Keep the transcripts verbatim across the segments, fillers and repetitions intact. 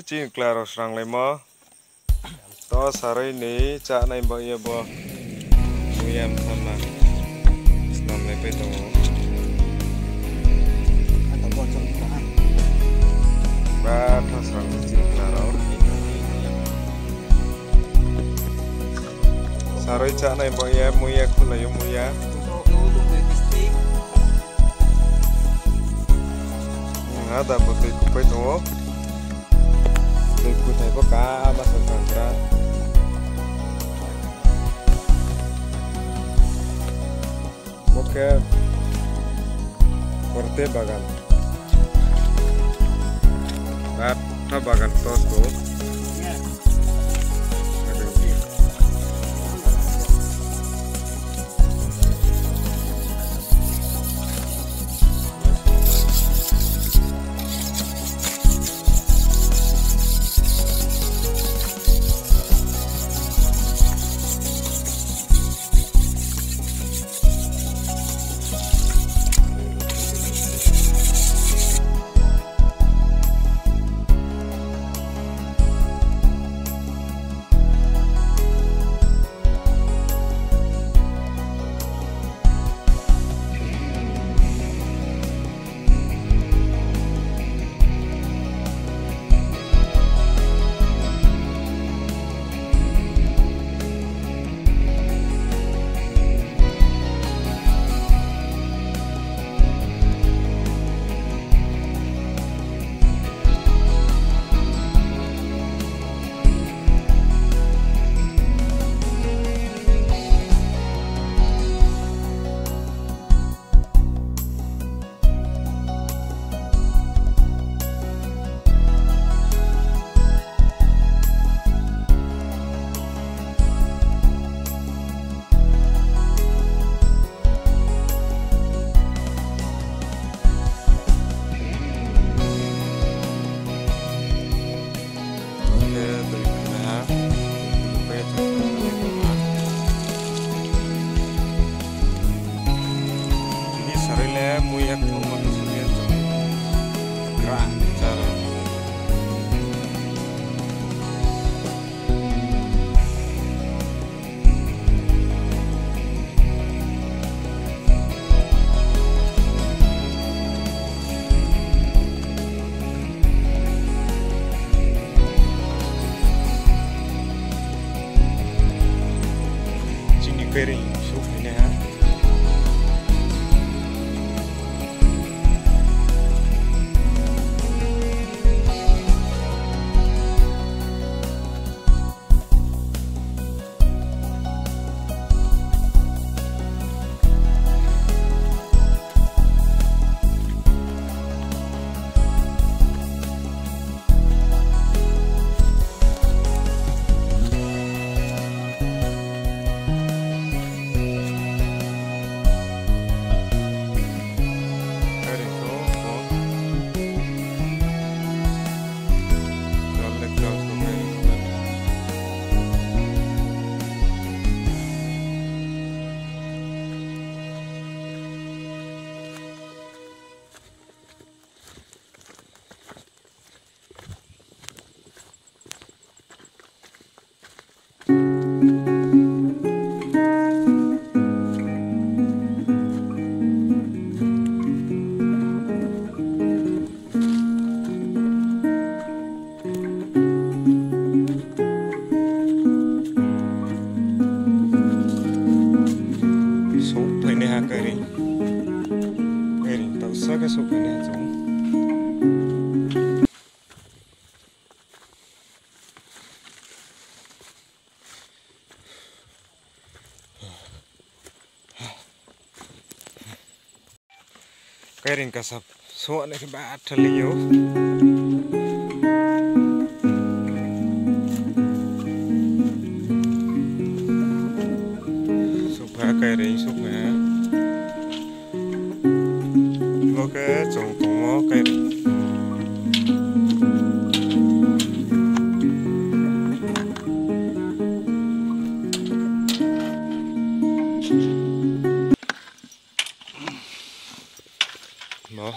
Chini chla rao sranglaimo. To saroi ni chánai baoh ye bo muiya mthamma snamlaipai tong ou. Batha srang chini chla rao. Saroi chánai baoh ye muiya khulai ou muiya. Ada bo tui kupai tong ou. Tui kuthai pho kama sa thangra. Bo khe korte bagan. Batha bagan to sbo. Ini saroi le muiya khoma ni saroi le chung gra chara. Chini kaireing souhphai nai ha. Souhphai nai ha kaireing. Kaireing taohsa khe souhphai nai ha chung. Kaireing kasa souh nai khe batha le ou. Souhphai ha kaireing, souhphai ha. Bo khe chung tongmo kaireing. Bo.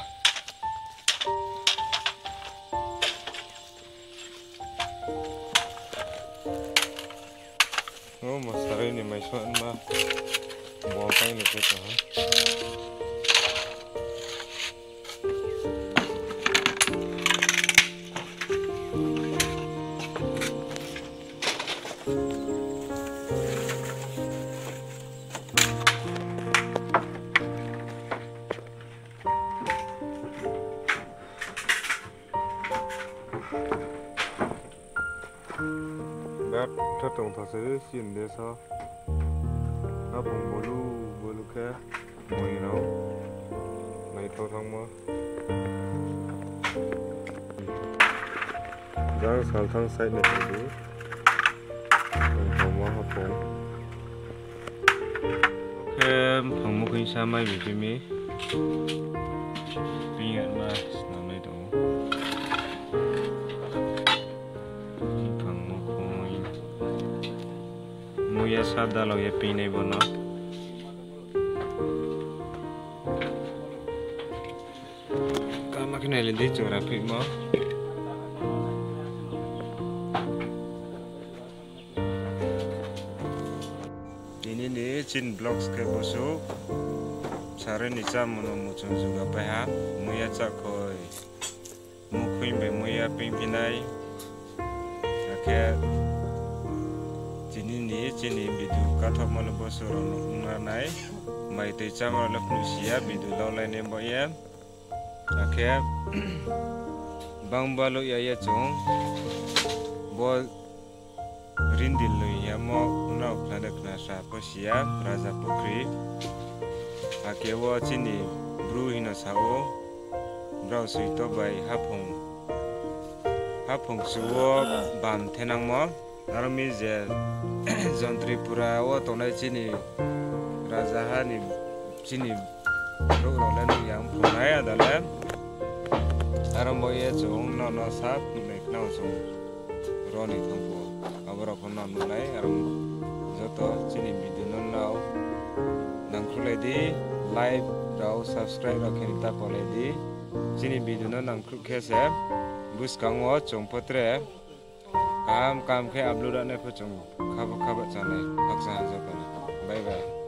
O, masari ni mai sma ma. Bo tai ni khe tong ha. Birat khe tongtha se chini desh o. Haphung bolu bolu khe moi rao naithao thangmo. Jang salthang side ni phaidi. Tongthoma haphung. Khe mphang mukhuingsa mai bikhe mi. Ping yatma snamnai tong ou. Mphang mukhuing. Muiya sa dalao ye pingnai bono. Kama khe nailai di chora phimo. Tini ni chini vlogs khe bosuh. Sari ni chámo no muchung juga pai ha. Muiya chákhoi. Mukhuing bai muiya pingphinai. Akhe tini ni chini bidu kathokma le bosuh rao no ongna nai. Mai tei chámo rao le phnuh si ya bidu laulainai bo ye. Akhe bang baluh ya ye chung bo Rindil noi yamo nrao khnade khnasa pho si ya, Raja Pukhri. Akhe wo chini bru hino sa ou, brao soito bai haphung, haphung kchu wo bam thenangmo. Aro mi je Jon Tripura wo tongnai chini rajaha ni chini brouh rao le nuh ya ongphungnai ada le. Aro bo ye chung nrao no sa phnuhnai khna chung ro ni thang phuh. Abo rao pho nrao nuhnai, aro joto chini video no nrao nangkhruhlai di, like rao, subscribe rao khe ni ta polai di. Chini video no nangkhruh khe se buskang wo chung pho tre kaham kaham khe upload ranai pho chung khabo khabo chanai. Khakchang ha joto no. Bye bye.